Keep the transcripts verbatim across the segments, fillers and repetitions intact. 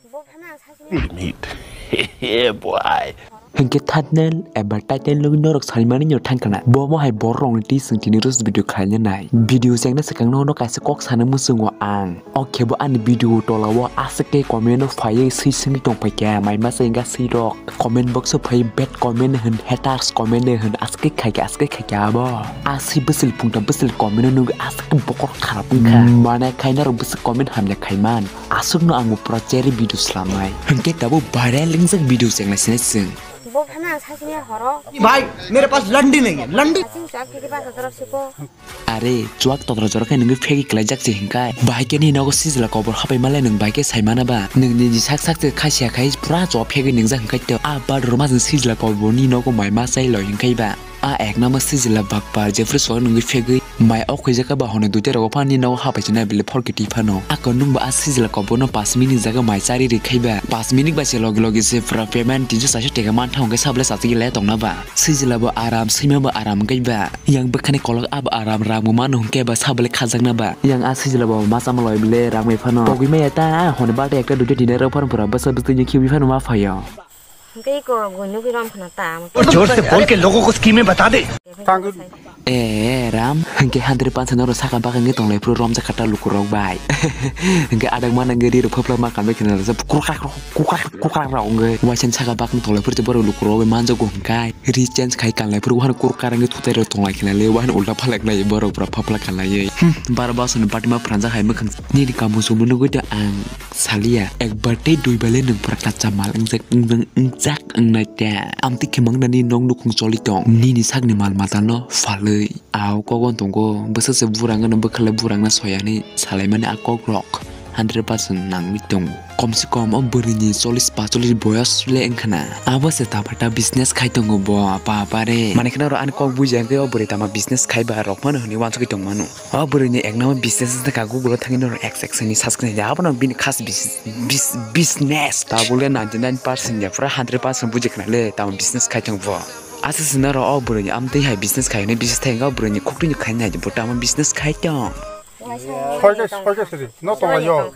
Bo phano ang sasini. Yeah, boy. Hinkhe thumbnail eba title nugwi norok saimani no thangkana. Bo mohai borok rokni twi chwng tini roast video khlaina nai. Video chengna swkang nono kaisa kok sana muchungo ang. O khe bo ani video tola o aswk khe comment o phaiwi swi swngwi tongphaikha. Mai masa wngkha swi rok. Comment box o phai bad comment hwn, haters comment hwn, aswk khe khaikha, aswk khe khaikha abo. Aswk bwswk phungta bwswk comment o nugwi aswk khe bokor kharap wngkha. Mane khai norok bwswk comment hamya khaiman. Aswkno ang bo pura cherry video slamnai. Hinkhe tabuk viral wngjak video chenglai sinai chwng. Bo phano ang sasini horo. भाई, मेरे पास लंडी नहीं है, Landi. Sasini chwk khe ba ka dorok siko. Are, chuak todra jora khe nungwi phegwi klaijak se hinkai. Bahai khe ni nogo sijla kobor hapai malai nung bahai khe sai mana ba. Nung ni sak sak se khasia khai pura cho phegwi nungjak hinkai to. A bar roma jeng sijla kobor ni nogo mai ma chai lo hinkai ba. A ek nama sijla bakpar Jeffrey Suak nungwi phegwi mai ok khuijak ba hono duite rogo phani nogo hapai china bile phor kiti phano. A konung ba a sijla kobor no pas minute jaga mai chari ri khai ba. Pas minute ba se logi logi se pura payment tinso chaisa teka man thang khe sable sachigi le tongna ba. Sijla bo aram, sima bo aram kai ba. Yang bwkhani kolok abo aram rang bo mano hwnkhe ba sabale khajakna ba. Yang a sijla bo masa maloi bile rang bai phano. Pogwi maya ta, hone bate ekta duite dinero phano pura bwsa bwswini khibi phano ma phaio. Hwnkhe iko goi nugwi rom phano ta. और जोर से बोल के लोगों को स्कीमें बता दे। Tangwi. E, Ram, hwnkhe hundred percent oro saka baka wngwi tonglai phuru romjak kha ta lukurok bai. Hwnkhe adang mana wngwi rirok phapla ma kambai khna rwjak kukrak kukrak kukrak rok wngwi. Waisani saka bakni tonglai phuru borok lukurok bai manjago hwnkhe. Ri change khai kanlai phuru wahano kurkar wngwi thutai rok tonglai khna le wahano ulta phalak nai borok pura phapla kanlaiwi. Hmm, bar basoni batima phranjak hai mwkhang nini kamu sumu nugwi ta ang salia. Ekbar tei dui bale nwng pura kacha mal wngjak wngjak wngjak wngnai ta. Amtwi khemang nani nok nukhung choli tong nini sakni mal matano phalwi. Au kogon tongo bwswk se burang no bwkhalai burang no soyani salaimani a kok rok. Hundred percent nangwi tongo. Komse kom o bwrwini chollish pacholis boyos le wngkhana. Abo se tabata business khai tongo bo, baba re. Mane kheno oro ani kok buji hwnkhe o bwrwi tama business khai ba rok mano hwnwi uansugwi tongmano. O bwrwini ek number business wngkha Google o thangwi norok X X ni search khnai abono bini khas bis-, bis-, business. Tabuk le ninety nine percent ya, pura hundred percent buji khna le tamo business khai tongo bo. Aswk se norok o bwrwini amtwi hai business khai hwnwi business thai hwnkhe o bwrwini khuktwini khai nai bo tamo business khai tong. Soike, soike siri, no tonglaio.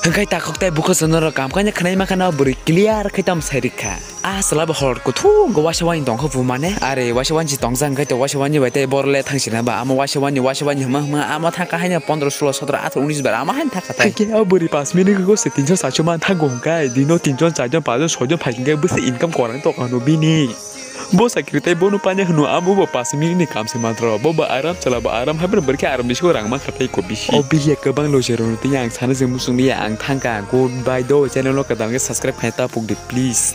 Hwnkhe takhuk tei bukhuk se norok kam khaina khwnai mankha no bwrwi clear khai tamo sai rikha. A chwla bo hor kuthuk go waisa waini tongkha bo mane. Are waisa waini si tongsa hwnkhe to waisa waini bai tei bor le thangsinai ba. Amo waisa waini, waisa waini hwma hwma amo thangkha haino pondro, sulo, sotro, atharoh, unis bar amo haino thangkha tai. Hwnkhe o bwrwi pas minute go se tinso charso man thango hwnkhe dino tinjon, charjon, pachjon, soijon phai hwnkhe bwswk income kwrwng tongkha no bini. Bo sakiri tei bono panya hwno amo bo pas minute ni kam se mantro. Bo bo aram chwla bo aram hai bono bwrwi khe aram bisingo rang mankha tei ko bisi. O biya kwbang loser rwno tei ang sana se muchung liya ang thangkha. Goodbye do channel no kwtal khe subscribe khai ta puk di please.